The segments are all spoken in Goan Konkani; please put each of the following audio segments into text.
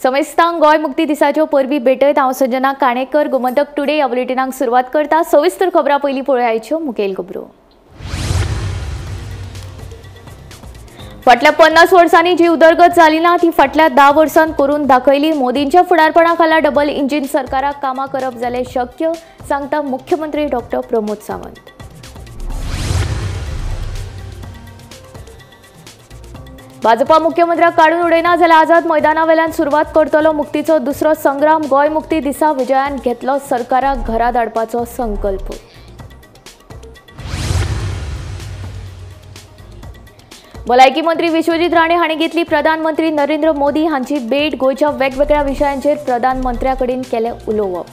समेस्तांक गोंय मुक्ती दिसाच्यो परबी भेटयत हांव संजना काणेकर गोमंतक टुडे ह्या बुलेटिनाक सुरवात करता। सविस्तर खबरां पयलीं पळोवया मुखेल खबरो। फाटल्या 50 वर्सांनी जी उदरगत जाली ना ती फाटल्या 10 वर्सांत करून दाखयली। मोदींच्या फुडारपणा खाला डबल इंजिन सरकाराक कामां करप जालें शक्य, सांगता मुख्यमंत्री डॉक्टर प्रमोद सावंत। भाजपा मुख्यमंत्र्याक काडून उडयना जाल्यार आझाद मैदानावेल्यान सुरवात करतलो मुक्तीचो दुसरो संग्राम। गोंय मुक्ती दिसा विजयान घेतलो सरकाराक घरा धाडपाचो संकल्प। भलायकी मंत्री विश्वजीत राणे हांणी घेतली प्रधानमंत्री नरेंद्र मोदी हांची भेट। गोंयच्या वेगवेगळ्या विशयांचेर प्रधानमंत्र्या कडेन केलें उलोवप।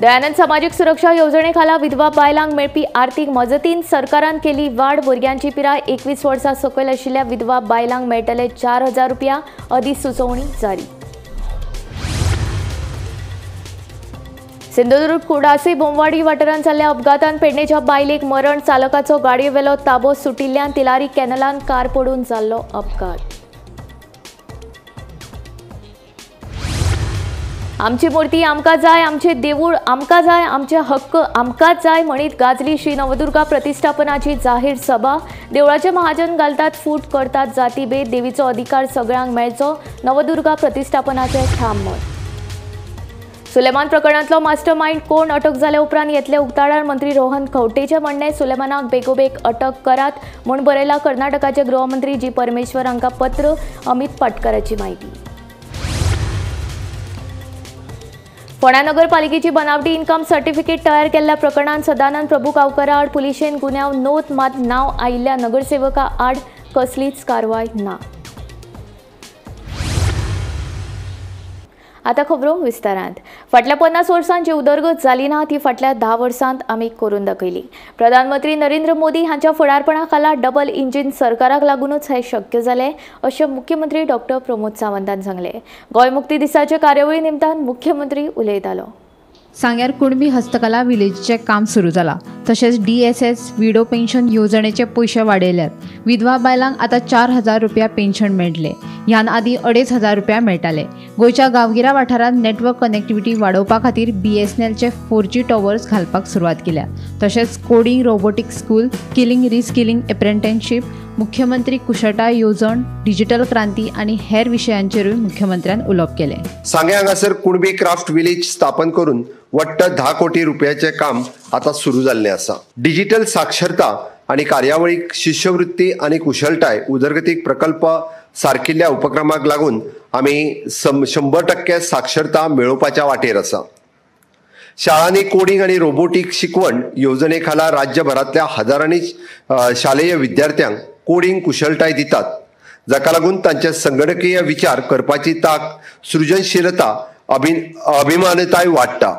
दयानंद सामाजीक सुरक्षा येवजणे खाला विधवा बायलांक मेळपी आर्थीक मजतीन सरकारान केली वाड। भुरग्यांची पिराय 21 वर्सां सकयल आशिल्ल्या विधवा बायलांक मेळटले 4000 रुपया, अधिसुचोवणी जारी। सिंधुदुर्ग कुडासी बोमवाडी वाठारांत जाल्ल्या अपघातान पेडणेच्या बायलेक मरण, चालकाचो गाडयेवेलो ताबो सुटिल्ल्यान तिलारी कॅनलान कार पडून जाल्लो अपघात। आमची मूर्ती आमकां जाय, आमचे देवूळ आमकां जाय, आमचे हक्क आमकांच जाय म्हणीत गाजली श्री नवदुर्गा प्रतिष्ठापनाची जाहीर सभा। देवळाचे महाजन घालतात फूट, करतात जातीभेद, देवीचो अधिकार सगळ्यांक मेळचो, नवदुर्गा प्रतिष्ठापनाचे ठाम मत। सुलेमान प्रकरणांतलो मास्टर मायंड कोण अटक जाल्या उपरांत येतले उक्ताडार मंत्री रोहन खंवटेचें म्हणणें, सुलेमानाक बेगोबेग अटक करात म्हूण बरयला कर्नाटकाचे गृहमंत्री जी परमेश्वर हांकां पत्र। अमित पाटकराची म्हायती। फोंड्या नगरपालिकेची बनावटी इन्कम सर्टिफिकेट तयार केल्ल्या प्रकरणांत सदानंद प्रभू गांवकरा आड पुलिशेन गुन्यांव नोंद, मात नांव आयिल्ल्या नगरसेवका आड कसलीच कारवाय ना। आतां खबरो विस्तारांत। फाटल्या 50 वर्सांत जी उदरगत जाली ना ती फाटल्या 10 वर्सांत आमी करून दाखयली। प्रधानमंत्री नरेंद्र मोदी हांच्या फुडारपणा खाला डबल इंजिन सरकाराक लागूनच हें शक्य जालें, अशें मुख्यमंत्री डॉक्टर प्रमोद सावंतान सांगलें। गोंय मुक्ती दिसाचे कार्यावळी निमतान मुख्यमंत्री उलयतालो। सांग्यार कुणबी हस्तकला विलेजीचें काम सुरू जालां, तशेंच DSS widow pension येवजणेचे पयशे वाडयल्यात। विधवा बायलांक आतां 4000 रुपया पेन्शन मेळटले, ह्यान आदीं 2500 रुपया मेळटाले। गोंयच्या गांवगिऱ्या वाठारांत नेटवर्क कनेक्टिविटी वाडोवपा खातीर BSNLचे 4G towers घालपाक सुरवात केल्या। तशेंच coding, robotic school, skilling reskilling apprenticeship, मुख्यमंत्री कुशळटाय येवजण, डिजिटल क्रांती आनी हेर विशयांचेरूय मुख्यमंत्र्यान उलोवप केलें। सांगें हांगासर कुणबी क्राफ्ट विलेज स्थापन करून वट्ट 10 कोटी रुपयाचें काम आतां सुरू जाल्लें आसा। डिजिटल साक्षरता आनी कार्यावळीक शिश्यवृत्ती आनी कुशळटाय उदरगतीक प्रकल्प सारकिल्ल्या उपक्रमाक लागून आमी 100% साक्षरता मेळोवपाच्या वाटेर आसा। शाळांनी कोडिंग आनी रोबोटीक शिकवण येवजणे खाला राज्यभरांतल्या हजारांनी शालेय विद्यार्थ्यांक कोडिंग कुशळटाय दितात, जाका लागून तांचे संगणकीय विचार करपाची तांक, सृजनशीलता, अभिमानताय वाडटा।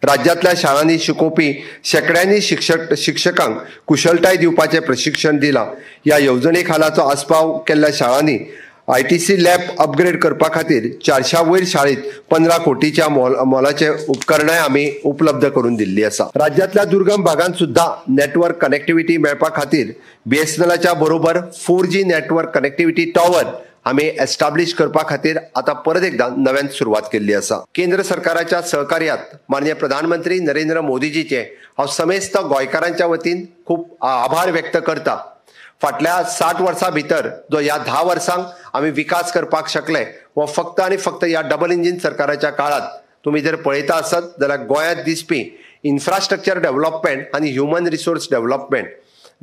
राज्यांतल्या शाळांनी शिकोवपी शेंकड्यांनी शिक्षकांक कुशळटाय दिवपाचें प्रशिक्षण दिलां। ह्या येवजणे खालाचो आस्पाव केल्ल्या शाळांनी ITC lab upgrade करपा खातीर 400 वयर शाळेंत 15 कोटीच्या मोलाचे उपकरणां आमी उपलब्ध करून दिल्ली आसा। राज्यांतल्या दुर्गम भागांत सुद्दां नेटवर्क कनेक्टिविटी मेळपा खातीर BSNLच्या बरोबर 4G network connectivity tower आमी एस्टाब्लिश करपा खातीर आतां परत एकदां नव्यान सुरवात केल्ली आसा। केंद्र सरकाराच्या सहकार्यात माननीय प्रधानमंत्री नरेंद्र मोदीजीचे हांव समेस्त गोंयकारांच्या वतीन खूब आभार व्यक्त करता। फाटल्या 60 वर्सां भितर जो ह्या 10 वर्सांक आमी विकास करपाक शकले हो फक्त आनी फक्त ह्या डबल इंजीन सरकाराच्या काळांत। तुमी जर पळयता आसत जाल्यार गोंयांत दिसपी इन्फ्रास्ट्रक्चर डेव्हलपमेंट आनी ह्युमन रिसोर्स डेव्हलपमेंट,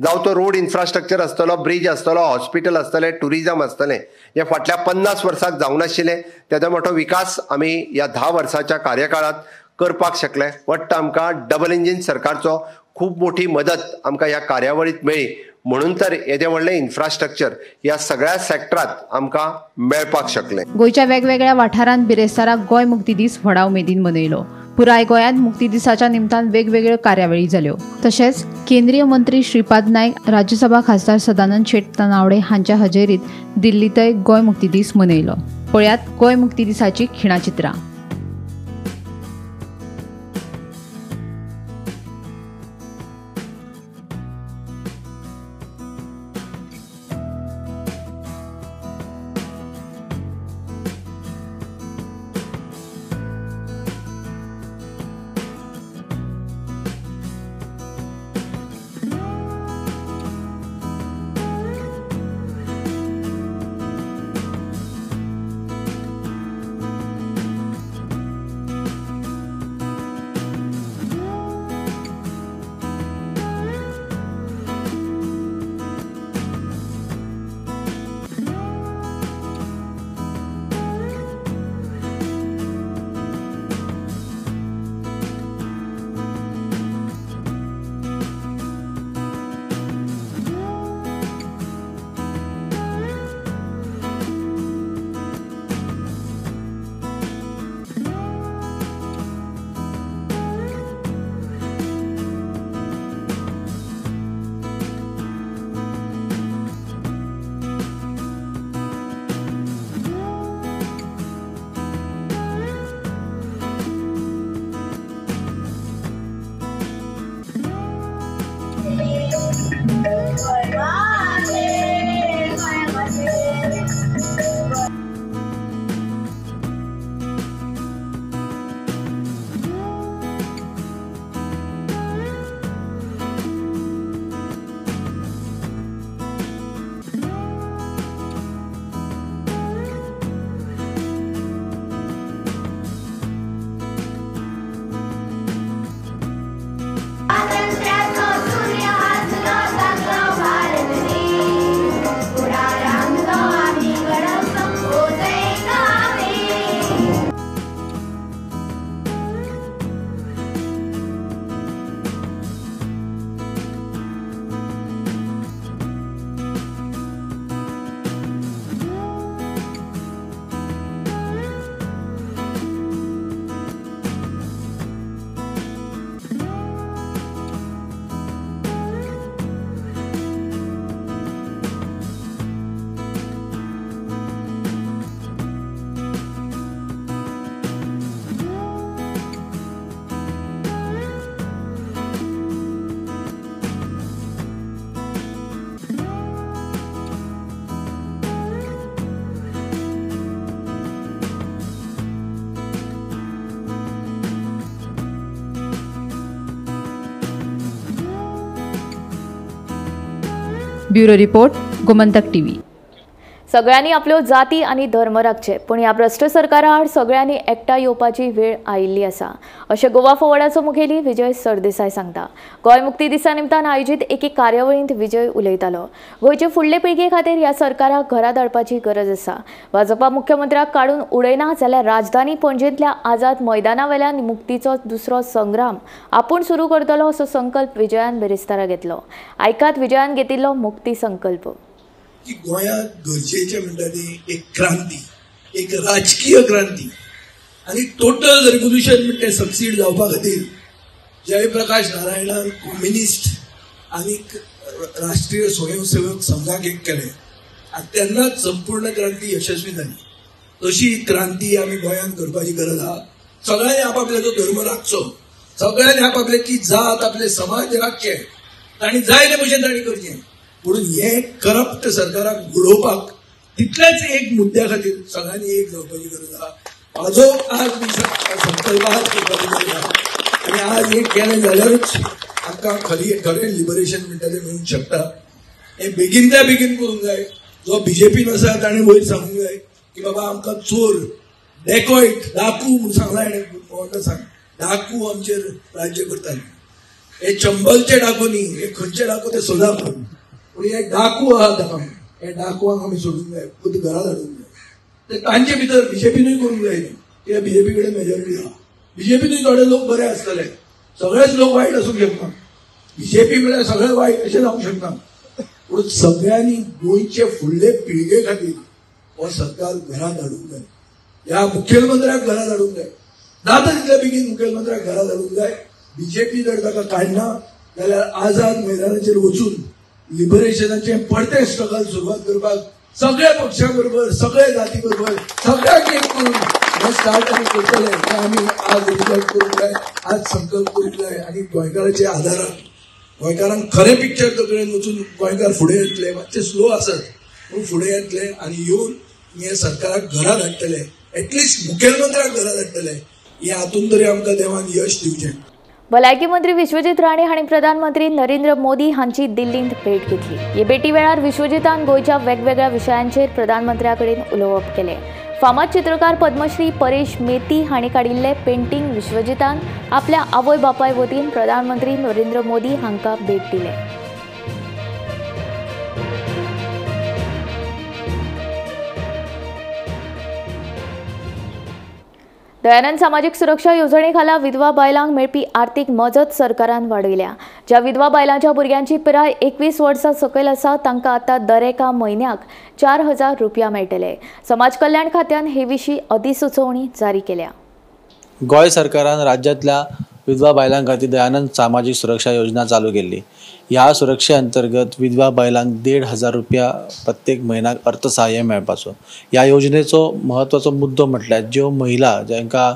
जावं तो रोड इन्फ्रास्ट्रक्चर आसतलो, ब्रिज आसतलो, हॉस्पिटल आसतलें, ट्युरिजम आसतलें, हे फाटल्या 50 वर्सांक जावंक नाशिल्लें तेदो मोठो विकास आमी ह्या 10 वर्साच्या कार्यकाळांत करपाक शकले। वट्ट आमकां डबल इंजीन सरकारचो खूब मोठी मदत आमकां ह्या कार्यावळींत मेळ्ळी, म्हणून तर येदें व्हडलें इन्फ्रास्ट्रक्चर ह्या सगळ्या सेक्टरांत आमकां मेळपाक शकलें। गोंयच्या वेगवेगळ्या वाठारांत बिरेस्ताराक गोंय मुक्ती दीस व्हडा उमेदीन मनयलो। पुराय गोंयांत मुक्ती दिसाच्या निमतान वेगवेगळ्यो कार्यावळी जाल्यो। तशेंच केंद्रीय मंत्री श्रीपाद नायक, राज्यसभा खासदार सदानंद शेट तानावडे हांच्या हजेरीत दिल्लींतय गोंय मुक्ती दीस मनयलो। पळयात गोंय मुक्ती दिसाची खिणाचित्रां। Bureau report, Gomantak TV. सगळ्यांनी आपल्यो जाती आनी धर्म राखचे, पूण ह्या भ्रश्ट सरकारा आड सगळ्यांनी एकठांय येवपाची वेळ आयिल्ली आसा, अशें गोवा फॉरवर्डाचो मुखेली विजय सरदेसाय सांगता. गोंय मुक्ती दिसा निमतान आयोजीत एके कार्यावळींत विजय उलयतालो. गोंयचे फुडले पिळगे खातीर ह्या सरकाराक घरा धाडपाची गरज आसा. भाजपा मुख्यमंत्र्याक काडून उडयना जाल्यार राजधानी पणजेंतल्या आझाद मैदाना वेल्यान मुक्तीचो दुसरो संग्राम आपूण सुरू करतलो असो संकल्प विजयान बिरेस्तारा घेतलो. आयकात विजयान घेतिल्लो मुक्ती संकल्प. की गोंयांत गरजेचें म्हणटा ती एक क्रांती, एक राजकीय क्रांती आनी टोटल रेव्होल्युशन म्हणटा तें सक्सीड जावपा खातीर जयप्रकाश नारायणान कम्युनिस्ट आनी राष्ट्रीय स्वयंसेवक संघाक एक केलें आनी तेन्नाच संपूर्ण क्रांती यशस्वी जाली. तशी क्रांती आमी गोंयांत करपाची गरज आहा. सगळ्यांनी आपापल्याचो धर्म राखचो, सगळ्यांनी आपापल्याची जात, आपले समाज राखचे, तांणी जाय ते भशेन तांणी करचें. म्हणून हे करप्ट सरकाराक उडोवपाक तितल्याच एक मुद्द्या खातीर सगळ्यांनी एक जावपाची गरज आहा. म्हाजो आज संकल्प आज करपाची गरज आहा आनी आज एक केलें जाल्यारूच आमकां खरी खरें लिबरेशन म्हणटा तें मेळूंक शकता. हें बेगीनच्या बेगीन करूंक जाय. जो बीजेपीन आसा ताणें वयर सांगूंक जाय की बाबा आमकां चोर, डेकॉयट, डाकू म्हूण सांगला हेणें, म्हाका सांग, डाकू आमचेर राज्य करताले. हे चंबलचे डाकू न्ही, हे खंयचे डाकू ते सोदा करून, पूण हे डाकू आहा ताका, हे डाकुवांक आमी सोडूंक जाय, खुद घरा धाडूंक जाय. ते तांचे भितर बीजेपीनूय करूंक जाय न्ही, कित्याक बीजेपी कडेन मेजॉरिटी आहा. बीजेपीनूय थोडे लोक बरे आसतले, सगळेच लोक वायट आसूंक शकना. बीजेपी म्हळ्यार सगळे वायट अशें जावंक शकना. पूण सगळ्यांनी गोंयचे फुडले पिळगे खातीर हो सरकार घरा धाडूंक जाय. ह्या मुखेलमंत्र्याक घरा धाडूंक जाय, जाता तितले बेगीन मुखेलमंत्र्याक घरा धाडूंक जाय. बीजेपी जर ताका काडना जाल्यार आझाद मैदानाचेर वचून लिबरेशनाचें परतें स्ट्रगल सुरवात करपाक सगळ्या पक्षा बरोबर, सगळ्या जाती बरोबर, सगळ्यांक एक करून हें स्टार्ट आमी करतले. हें आमी आज रिजॉल्व करूंक जाय, आज संकल्प करूंक जाय. आनी गोंयकाराच्या आदारान गोंयकारांक खरें पिक्चर तकलेन वचून गोंयकार फुडें येतले, मातशे स्लो आसत पूण फुडें येतले आनी येवन हे सरकाराक घरा धाडटले, एटलिस्ट मुखेलमंत्र्याक घरा धाडटले. हे हातून तरी आमकां देवान यश दिवचें. भलायकी मंत्री विश्वजीत राणे हांणी प्रधानमंत्री नरेंद्र मोदी हांची दिल्लींत भेट घेतली. हे भेटी वेळार विश्वजीतान गोंयच्या वेगवेगळ्या विशयांचेर प्रधानमंत्र्या कडेन उलोवप केलें. फामाद चित्रकार पद्मश्री परेश मेती हांणी काडिल्लें पेंटींग विश्वजीतान आपल्या आवय बापाय वतीन प्रधानमंत्री नरेंद्र मोदी हांकां भेट दिलें. दयानंद सामाजीक सुरक्षा येवजणे खाला विधवा बायलांक मेळपी आर्थीक मजत सरकारान वाडयल्या. ज्या विधवा बायलांच्या भुरग्यांची पिराय 21 वर्सां सकयल आसा तांकां आतां दरेका म्हयन्याक 4000 रुपया मेळटले. समाज कल्याण खात्यान हे विशीं अधिसुचोवणी जारी केल्या. गोंय सरकारान राज्यांतल्या विधवा बायलां खातीर दयानंद सामाजीक सुरक्षा योजना चालू केल्ली. ह्या सुरक्षे अंतर्गत विधवा बायलांक 1500 रुपया प्रत्येक म्हयन्याक अर्थसहाय्य मेळपाचो. ह्या योजनेचो म्हत्वाचो मुद्दो म्हटल्यार ज्यो महिला जांकां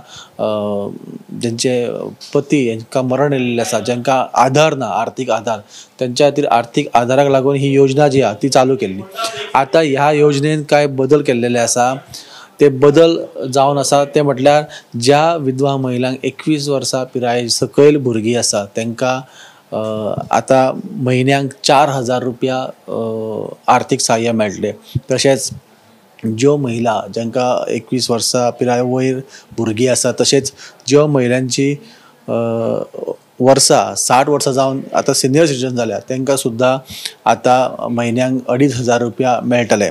जांचे पती हांकां मरण येयल्लें आसा, जांकां आधार ना, आर्थीक आधार, तांच्या खातीर आर्थीक आधाराक लागून ही योजना जी आहा ती चालू केल्ली. आतां ह्या योजनेन कांय बदल केल्लेले आसा. ते बदल जावन आसा ते म्हटल्यार ज्या विधवा महिलांक 21 वर्सां पिराये सकयल भुरगीं आसा तांकां आतां म्हयन्याक 4000 रुपया आर्थीक सहाय्य मेळटलें. तशेंच ज्यो महिला जांकां 21 वर्सां पिराये वयर भुरगीं आसा, तशेंच ज्यो महिलांची वर्सां 60 वर्सां जावन आतां सिनियर सिटीजन जाल्या तांकां सुद्दां आतां म्हयन्याक 2500 रुपया मेळटले.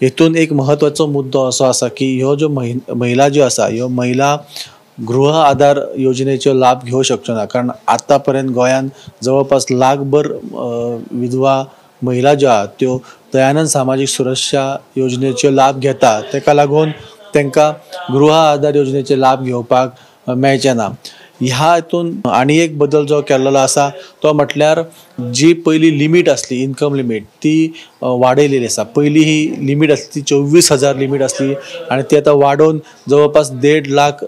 हेतून एक म्हत्वाचो मुद्दो असो आसा की ह्यो ज्यो महिला ज्यो आसा ह्यो महिला गृह आधार योजनेचो लाभ घेवंक शकच्यो ना, कारण आतां पर्यंत गोंयांत जवळपास लाखभर विधवा महिला ज्यो आहा त्यो दयानंद सामाजीक सुरक्षा योजनेचो लाभ घेता. ताका लागून तांकां गृह आधार योजनेचे लाभ घेवपाक मेळचे ना. ह्या हितून आनी एक बदल जो केल्लो आसा तो म्हटल्यार जी पयली लिमीट आसली इनकम लिमीट ती वाडयलेली आसा. पयली ही लिमीट आसली ती 24,000 लिमीट आसली आनी ती आतां वाडोवन जवळपास 1.5 लाख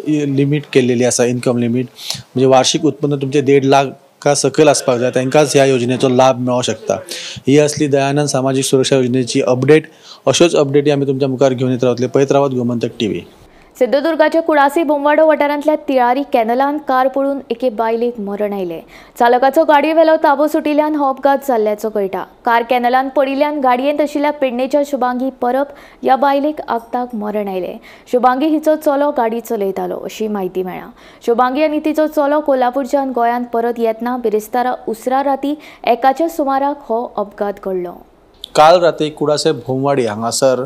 लिमीट केल्लेली आसा. इनकम लिमीट म्हणजे वार्षिक उत्पन्न तुमचें 1.5 लाखा सकयल आसपाक जाय, तांकांच ह्या योजनेचो लाभ मेळोंक शकता. ही आसली दयानंद सामाजीक सुरक्षा योजनेची अपडेट. अश्योच अपडेटी आमी तुमच्या मुखार घेवन येत रावतले. पळयत रावात गोमंतक टीव्ही. सिंधुदुर्गाच्या कुडासी बोमवाडो वाठारांतल्या तिळारी कॅनलान कार पडून एके बायलेक मरण आयलें. चालकाचो गाडयेवेलो ताबो सुटिल्ल्यान हो अपघात जाल्ल्याचो कळटा. कार कॅनलान पडिल्ल्यान गाडयेंत आशिल्ल्या पेडणेच्या शुभांगी परब ह्या बायलेक आगताक मरण आयलें. शुभांगी हिचो चलो गाडी चलयतालो अशी म्हायती मेळ्ळा. शुभांगी आनी तिचो चलो कोल्हापूरच्यान गोंयांत परत येतना बिरेस्तारा उसरा राती 1च्या सुमाराक हो अपघात घडलो. काल राती कुडासे भोमवाडी हांगासर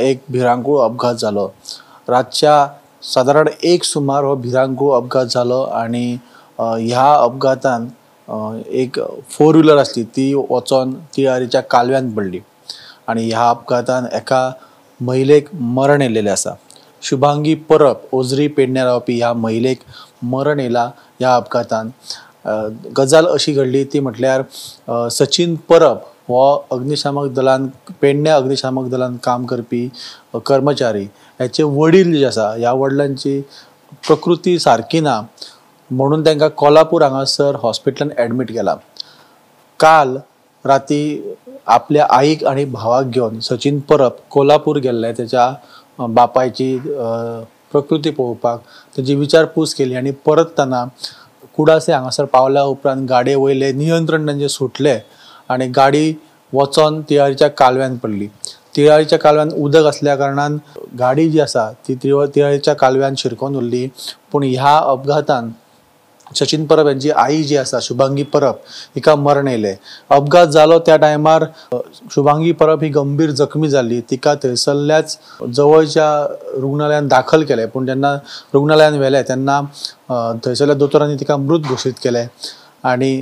एक भिरांकूळ अपघात जालो. रातच्या सादारण 1 सुमार हो भिरांकूळ अपघात जालो आनी ह्या अपघातान एक 4 व्हिलर आसली ती वचोन तिळारीच्या कालव्यान पडली आनी ह्या अपघातान एका महिलेक मरण येयलेलें आसा. शुभांगी परब ओजरी पेडण्या रावपी ह्या महिलेक मरण येयला ह्या अपघातान. गजाल अशी घडली ती म्हटल्यार सचिन परब हो अग्निशामक दलान पेडण्या अग्निशामक दलान काम करपी कर्मचारी, ह्याचे वडील जे आसा ह्या वडिलांची प्रकृती सारकी ना म्हणून तांकां कोल्हापूर हांगासर हॉस्पिटलान एडमीट केला. काल राती आपल्या आईक आनी भावाक घेवन सचिन परब कोल्हापूर गेल्ले तेच्या बापायची प्रकृती पळोवपाक, तेजी विचारपूस केली आनी परततना कुडासे हांगासर पावल्या उपरांत गाडये वयलें नियंत्रण तांचें सुटलें आनी गाडी वचोन तिळारीच्या कालव्यान पडली. तिळारीच्या कालव्यान उदक आसल्या कारणान गाडी जी आसा ती तिळारीच्या कालव्यान शिरकोन उरली. पूण ह्या अपघातान सचिन परब यांची आई जी आसा शुभांगी परब हिका मरण येयलें. अपघात जालो त्या टायमार शुभांगी परब ही गंभीर जखमी जाली. तिका थंयसरल्याच जवळच्या रुग्णालयान दाखल केलें. पूण जेन्ना रुग्णालयान व्हेलें तेन्ना थंयसरल्या दोतोरांनी तिका मृत घोशीत केलें आनी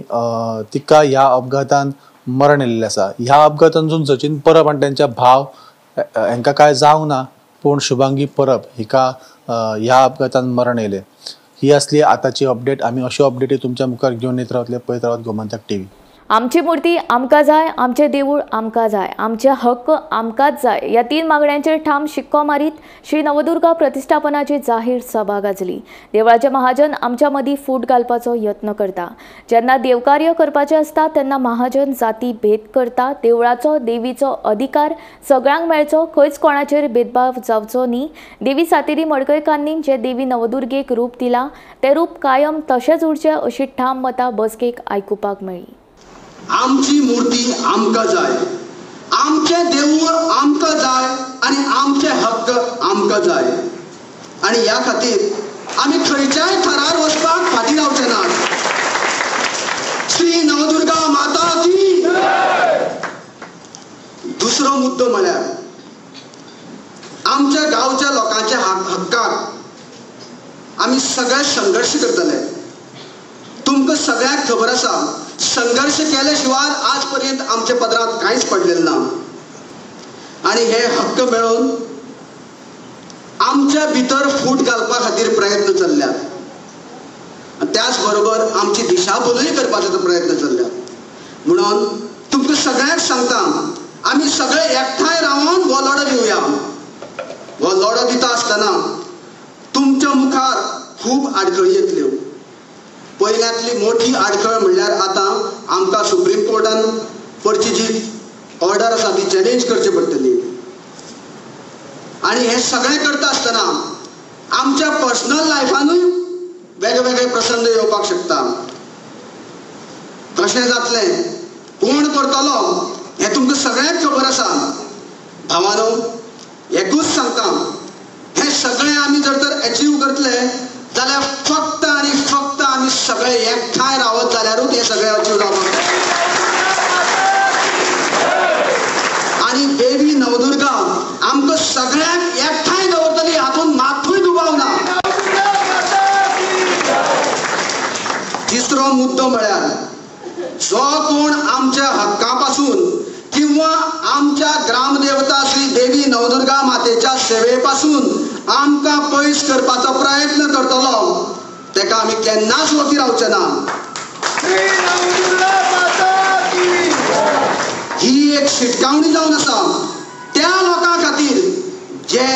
तिका ह्या अपघातान मरण येयलेलें आसा. ह्या अपघातांतसून सचिन परब आनी तेंच्या भाव हांकां कांय जावंक ना, पूण शुभांगी परब हिका ह्या अपघातान मरण येयलें. ही असली आताची अपडेट. आमी अश्यो अपडेटी तुमच्या मुखार घेवन येत रावतले. पळयत रावत गोमंतक टीव्ही. आमची मूर्ती आमकां जाय, आमचें देवूळ आमकां जाय, आमचे हक्क आमकांच जाय ह्या 3 मागण्यांचेर ठाम शिक्को मारीत श्री नवदुर्गा प्रतिष्ठापनाची जाहीर सभा गाजली. देवळाचे महाजन आमच्या मदीं फूट घालपाचो यत्न करता. जेन्ना देवकार्य करपाचें आसता तेन्ना महाजन जाती भेद करता. देवळाचो देवीचो अधिकार सगळ्यांक मेळचो, खंयच कोणाचेर भेदभाव जावचो न्ही. देवी सातेरी मडकयकान्नीन जे देवी नवदुर्गेक रूप दिलां तें रूप कायम तशेंच उरचें अशी ठाम मतां बसकेक आयकुपाक मेळ्ळी. आमची मूर्ती आमकां जाय, आमचें देवूळ आमकां जाय आनी आमचे हक्क आमकां जाय आनी ह्या खातीर आमी खंयच्याय थरार वचपाक फाटीं रावचे नात. श्री नवदुर्गा माता की. दुसरो मुद्दो म्हळ्यार आमच्या गांवच्या लोकांच्या हक्काक आमी सगळे संघर्श करतले. तुमकां सगळ्यांक खबर आसा, संघर्ष केले शिवाय आज पर्यंत आमच्या पदरांत कांयच पडलेलें ना आनी हे हक्क मेळोवन आमच्या भितर फूट घालपा खातीर प्रयत्न चल्ल्यात. त्याच बरोबर आमची दिशाभूलय करपाचो प्रयत्न चल्ल्यात. म्हणून तुमकां सगळ्यांक सांगता, आमी सगळे एकठांय रावन हो लढो दिवया. हो लढो दिता आसतना तुमच्या मुखार खूब आडखळी येतल्यो. पयल्यांतली मोठी आडखळ म्हणल्यार आतां आमकां सुप्रीम कोर्टान करची जी ऑर्डर आसा ती चॅलेंज करची पडटली. आनी हें सगळें करता आसतना आमच्या पर्सनल लायफानूय वेगवेगळे प्रसंग येवपाक शकता. कशें जातलें, कोण करतलो हें तुमकां सगळ्यांक खबर आसा. भावानो, एकूच सांगता, हें सगळें आमी जर तर एचीव करतले जाल्यार फक्त आनी फक्त आमी सगळे एकठांय रावत जाल्यारूच हें सगळें अचीव जावपाक. आनी देवी नवदुर्गा आमकां सगळ्यांक एकठांय दवरतली हातूंत मातूय दुबाव ना. तिसरो मुद्दो म्हळ्यार जो कोण आमच्या हक्का पासून किंवा आमच्या ग्रामदेवता श्री देवी नवदुर्गा मातेच्या सेवे पासून आमकां पयस करपाचो प्रयत्न करतलो तेका आमी केन्नाच वगी रावचे ना. ही एक शिटकावणी जावन आसा त्या लोकां खातीर जे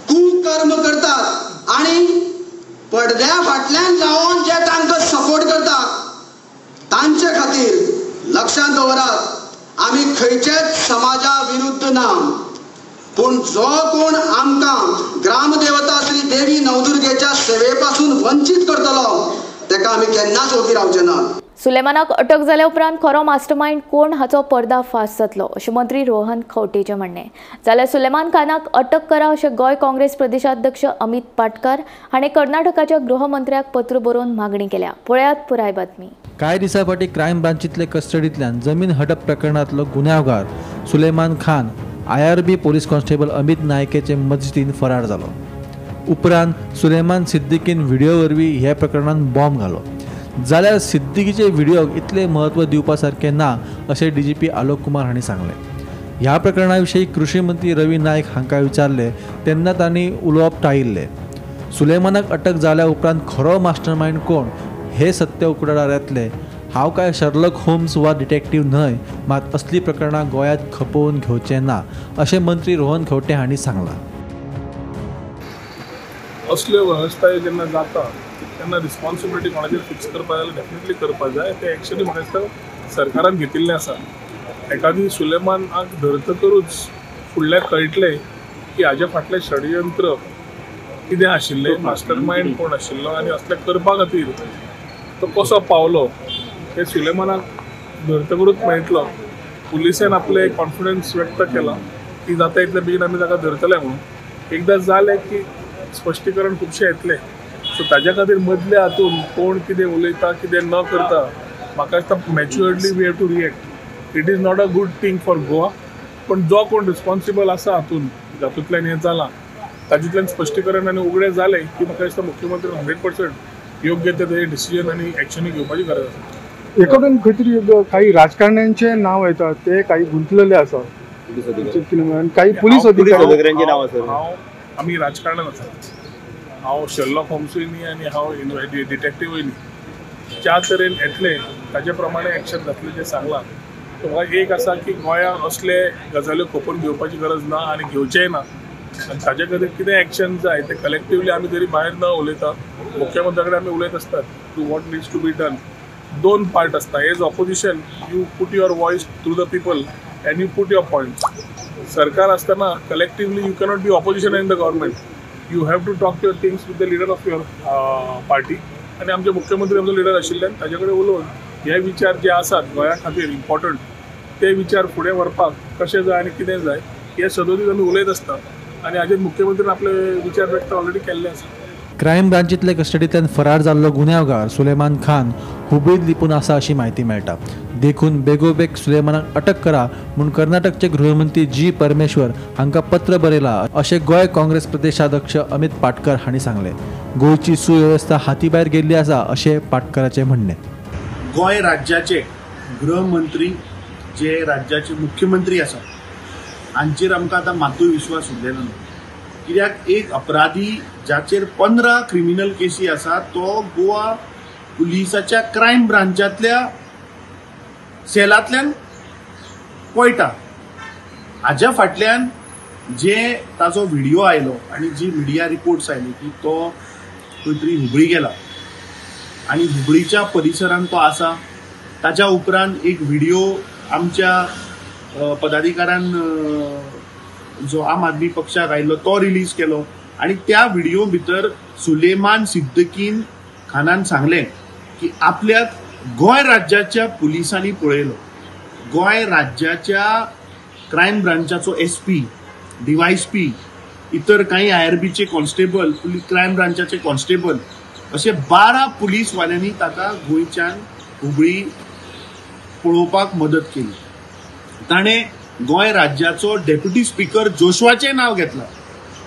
कुकर्म करतात आनी पडद्या फाटल्यान जावन जे तांकां सपोर्ट करतात तांचे खातीर. लक्षांत दवरात, आमी खंयच्याच समाजा विरुद्ध ना, पूण जो कोण आमकां ग्रामदेवता श्री तेका आमी केन्नाच ओगी रावचे ना. सुलेमानाक अटक जाल्या उपरांत खरो मास्टरमाइंड कोण हाचो पर्दाफाश जातलो अशें मंत्री रोहन खंवटेचें म्हणणें. जाल्यार सुलेमान खानाक अटक करा अशें गोंय काँग्रेस प्रदेशाध्यक्ष अमित पाटकार हाणें कर्नाटकाच्या गृहमंत्र्याक पत्र बरोवन मागणी केल्या. पळयात पुराय बातमी. कांय दिसां फाटीं क्रायम ब्रांचींतले कस्टडींतल्यान जमीन हडप प्रकरणांतलो गुन्यांवगार Suleman Khan IRB police constable Amit नायकेचे मजतीन फरार जालो. उपरांत सुलेमान सिद्दीकीन व्हिडिओ वरवीं ह्या प्रकरणांत बॉम्ब घालो. जाल्यार सिद्दीकीचे व्हिडिओक इतलें म्हत्व दिवपा सारकें ना अशें डीजीपी आलोक कुमार हांणी सांगलें. ह्या प्रकरणा विशीं कृषी मंत्री रवी नायक हांकां विचारलें तेन्ना तांणी उलोवप टाळिल्लें. सुलेमानाक अटक जाल्या उपरांत खरो मास्टरमाइंड कोण हे सत्य उक्ताडार येतलें. हांव काय शर्लक होम्स वा डिटेक्टीव न्हय, मात असलीं प्रकरणां गोंयांत खपोवन घेवचें ना अशें मंत्री रोहन खंवटे हांणी सांगलां. असल्यो वेवस्थाय जेन्ना जाता तेन्ना रिस्पॉन्सिबिलिटी कोणाचेर फिक्स करपा जाल्यार डेफिनेटली करपा जाय. तें एक्चुअली म्हाका दिसता सरकारान घेतिल्लें आसा. एकादी सुलेमानाक धरतकरूच फुडल्याक कळटलें की हाज्या फाटलें षडयंत्र कितें आशिल्लें, मास्टरमायंड कोण आशिल्लो आनी असलें करपा खातीर तो कसो पावलो हें सुलेमानाक धरतकरूच मेळटलो. पुलिसेन आपलें कॉन्फिडन्स व्यक्त केलां की जाता इतले बेगीन आमी ताका धरतले म्हणून. एकदां जालें की स्पश्टीकरण खुबशें येतलें. सो ताज्या खातीर मदल्या हातून कोण कितें उलयता कितें न करता म्हाका दिसता maturely we have to react. It is not a good thing for Goa. पण जो कोण रिस्पॉन्सिबल आसा हातून जातूंतल्यान हें जालां तातूंतल्यान स्पश्टीकरण आनी उगडें जालें की म्हाका दिसता मुख्यमंत्री 100% योग्य ते डिसिजन आनी एक्शनूय घेवपाची गरज आसा. एकडून खंय तरी काही राजकारण्यांचे नाव येतात, ते काही गुंतलेले आसा, काही पुलीस अधिकाऱ्यांचे नाव आसा. हांव आमी राजकारणान आसा. हांव शर्लॉक होम्सूय न्ही आनी हांव डिटेक्टिवूय न्ही. ज्या तरेन येतलें ताजे प्रमाणे एक्शन जातलें जें सांगलां. सो म्हाका एक आसा की गोंयांत असले गजाल्यो खपोवन घेवपाची गरज ना आनी घेवचेंय ना. आनी ताजे खातीर कितें एक्शन जाय तें कलेक्टिवली आमी जरी भायर न उलयता मुख्यमंत्र्या कडेन आमी उलयत आसतात to what needs to be done. दोन पार्ट आसता. As opposition you put your voice through the people and you put your points. सरकार आसतना collectively you cannot be opposition in the government. You have to talk your things with the leader of your party. आनी आमचे मुख्यमंत्री आमचो लिडर आशिल्ल्यान ताजे कडेन उलोवन हे विचार जे आसात गोंया खातीर इम्पॉर्टंट ते विचार फुडें व्हरपाक कशें जाय आनी कितें जाय हे सदोदीत आमी उलयत आसता आनी हाजेर मुख्यमंत्र्यान आपले विचार व्यक्त ऑलरेडी केल्ले आसा. क्रायम ब्रांचींतले कस्टडींतल्यान फरार जाल्लो गुन्यांवगार सुलेमान खान हुबळींत लिपून आसा अशी म्हायती मेळटा. देखून बेगोबेग सुलेमानाक अटक करा म्हूण कर्नाटकचे गृहमंत्री जी परमेश्वर हांकां पत्र बरयलां अशें गोंय काँग्रेस प्रदेशाध्यक्ष अमित पाटकर हांणी सांगलें. गोंयची सुवेवस्था हातीभायर गेल्ली आसा अशें पाटकराचें म्हणणें. गोंय राज्याचे गृहमंत्री जे राज्याचे मुख्यमंत्री आसा हांचेर आमकां आतां मातूय विश्वास उरलेलो ना. कित्याक एक अपराधी जाचेर 15 क्रिमिनल केसी आसा तो गोवा पुलिसाच्या क्रायम ब्रांचांतल्या सेलांतल्यान पळटा. हाज्या फाटल्यान जे ताजो व्हिडिओ आयलो आनी जी मिडिया रिपोर्ट्स आयले की तो खंय तरी हुबळी गेला आनी हुबळीच्या परिसरांत तो आसा. ताज्या उपरांत एक व्हिडिओ आमच्या पदाधिकाऱ्यान जो आम आदमी पक्षाक आयिल्लो तो रिलीज केलो आनी त्या व्हिडिओ भितर सुलेमान सिद्दीकीन खानान सांगलें की आपल्याक गोंय राज्याच्या पुलिसांनी पळयलो. गोंय राज्याच्या क्रायम ब्रांचाचो एसपी, डीवायएसपी, इतर काही आयआरबीचे कॉन्स्टेबल, क्रायम ब्रांचाचे कॉन्स्टेबल असे 12 पुलीसवाल्यांनी ताका गोंयच्यान हुबळी पळोवपाक मदत केली. ताणें गोंय राज्याचो डेप्युटी स्पीकर जोशवाचें नांव घेतलां.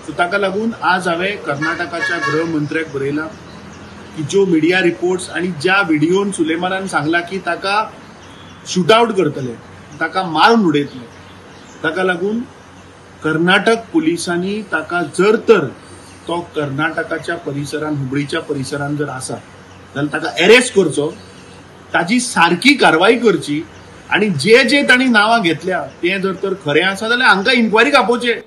सो ताका लागून आज हांवें कर्नाटकाच्या गृहमंत्र्याक बरयलां की ज्यो मिडिया रिपोर्ट्स आनी ज्या व्हिडियोन सुलेमानान सांगलां की ताका शूटआवट करतले, ताका मारून उडयतले, ताका लागून कर्नाटक पुलिसांनी ताका जर तर तो कर्नाटकाच्या परिसरान हुबळीच्या परिसरान जर आसा जाल्यार ताका अरेस्ट करचो, ताजी सारकी कारवाई करची आनी जे जे तांणी नांवां घेतल्या तें जर तर खरें आसा जाल्यार हांकां इन्क्वायरीक आपोवचें.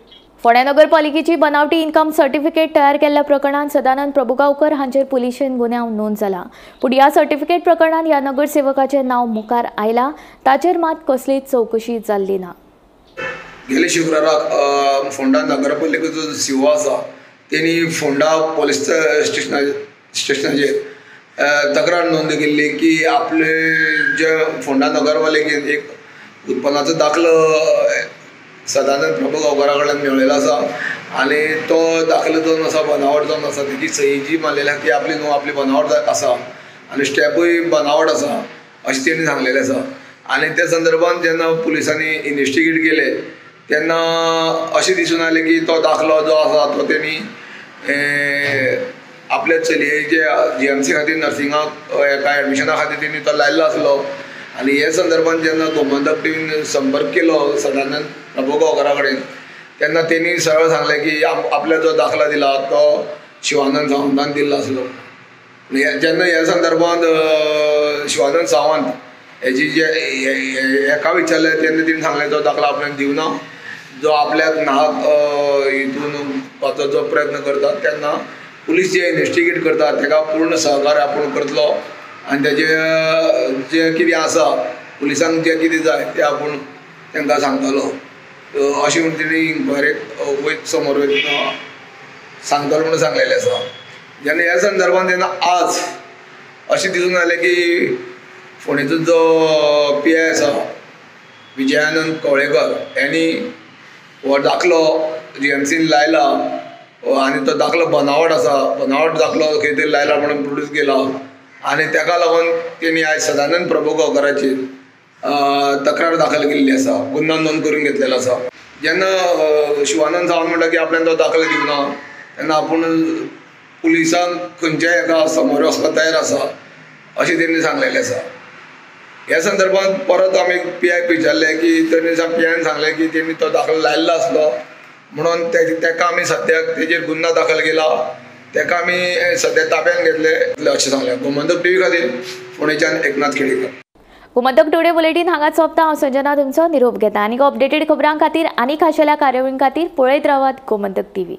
फोंड्या नगरपालिकेची बनावटी इन्कम सर्टिफिकेट तयार केल्ल्या प्रकरणांत सदानंद प्रभुगांवकर हांचेर पुलिशेन गुन्यांव नोंद जाला. पूण ह्या सर्टिफिकेट प्रकरणांत ह्या नगरसेवकाचें नांव मुखार आयलां ताचेर मात कसलीच चवकशी जाल्ली ना. गेले शुक्राराक फोंडा नगरपालिकेचो जो सीओ आसा तेणी फोंडा पोलीस स्टेशनाचेर तक्रार नोंद केल्ली की आपले जे फोंडा नगरपालिकेन एक उत्पन्नाचो दाखलो सदानंद प्रभू गांवकारा कडल्यान मेळयलो आसा आनी तो दाखलो जावन आसा बनावट जावन आसा, तेजी सही जी मारलेली आसा ती आपली न्हू, आपली बनावट आसा आनी स्टॅपूय बनावट आसा अशें तेणी सांगलेलें आसा. आनी त्या संदर्भान जेन्ना पुलिसांनी इन्वेस्टिगेट केलें तेन्ना अशें दिसून आयलें की तो दाखलो जो आसा तो तेणी आपल्या चलयेचे जीएमसी खातीर नर्सिंगाक एका एडमिशना खातीर तेणी तो लायिल्लो आसलो. आनी हे संदर्भान जेन्ना गोमंतक टीवीन संपर्क केलो सदानंद प्रभू गांवकारा कडेन तेन्ना तेणी सरळ सांगलें की आपल्या जो दाखलो दिला तो शिवानंद सावंतान दिल्लो आसलो. जेन्ना ह्या संदर्भात शिवानंद सावंत हेजी जे हेका विचारलें तेन्ना तेणी सांगलें तो दाखलो आपल्यान दिवना, जो आपल्याक नाहक हितून पाचो जो प्रयत्न करता तेन्ना पुलीस जे इन्वेस्टिगेट करता तेका पूर्ण सहकार्य आपूण करतलो आनी तेजे जे कितें आसा पुलिसांक जें कितें जाय तें आपूण तांकां सांगतलो अशें म्हूण तेणी इन्क्वायरीक वयत समोर वयतना सांगतलो म्हणून सांगलेलें आसा. जेन्ना ह्या संदर्भान जेन्ना आज अशें दिसून आयलें की फोंडेचो जो पी I आसा विजयानंद कवळेकर यांनी हो दाखलो जीएमसीन लायला आनी तो दाखलो बनावट आसा, बनावट दाखलो खंय तरी लायला म्हणून प्रोड्यूस केला आनी तेका लागून तेणी आयज सदानंद प्रभू गांवकाराचेर तक्रार दाखल केल्ली आसा, गुन्यांव नोंद करून घेतलेलो आसा. जेन्ना शिवानंद सावंत म्हणटा की आपल्यान तो दाखलो दिवना तेन्ना आपूण पुलिसांक खंयच्याय एका समोर वचपाक तयार आसा अशें तेणी सांगलेलें आसा. ह्या संदर्भात परत आमी पी आयक विचारलें की तेणी पी आयन सांगलें की तेणी तो दाखलो लायिल्लो आसलो म्हणून तेका आमी सद्याक तेजेर गुन्यांव दाखल केला, तेका आमी सद्या ताब्यान घेतले अशें सांगलें. गोमंतक टीव्ही खातीर फोंडेच्यान एकनाथ खेडेकर. गोमंतक टुडे बुलेटीन हांगा सोंपता. हांव संजना तुमचो निरोप घेता आनी अपडेटेड खबरां खातीर आनी खाशेल्या कार्यावळीं खातीर पळयत रावात गोमंतक टीव्ही.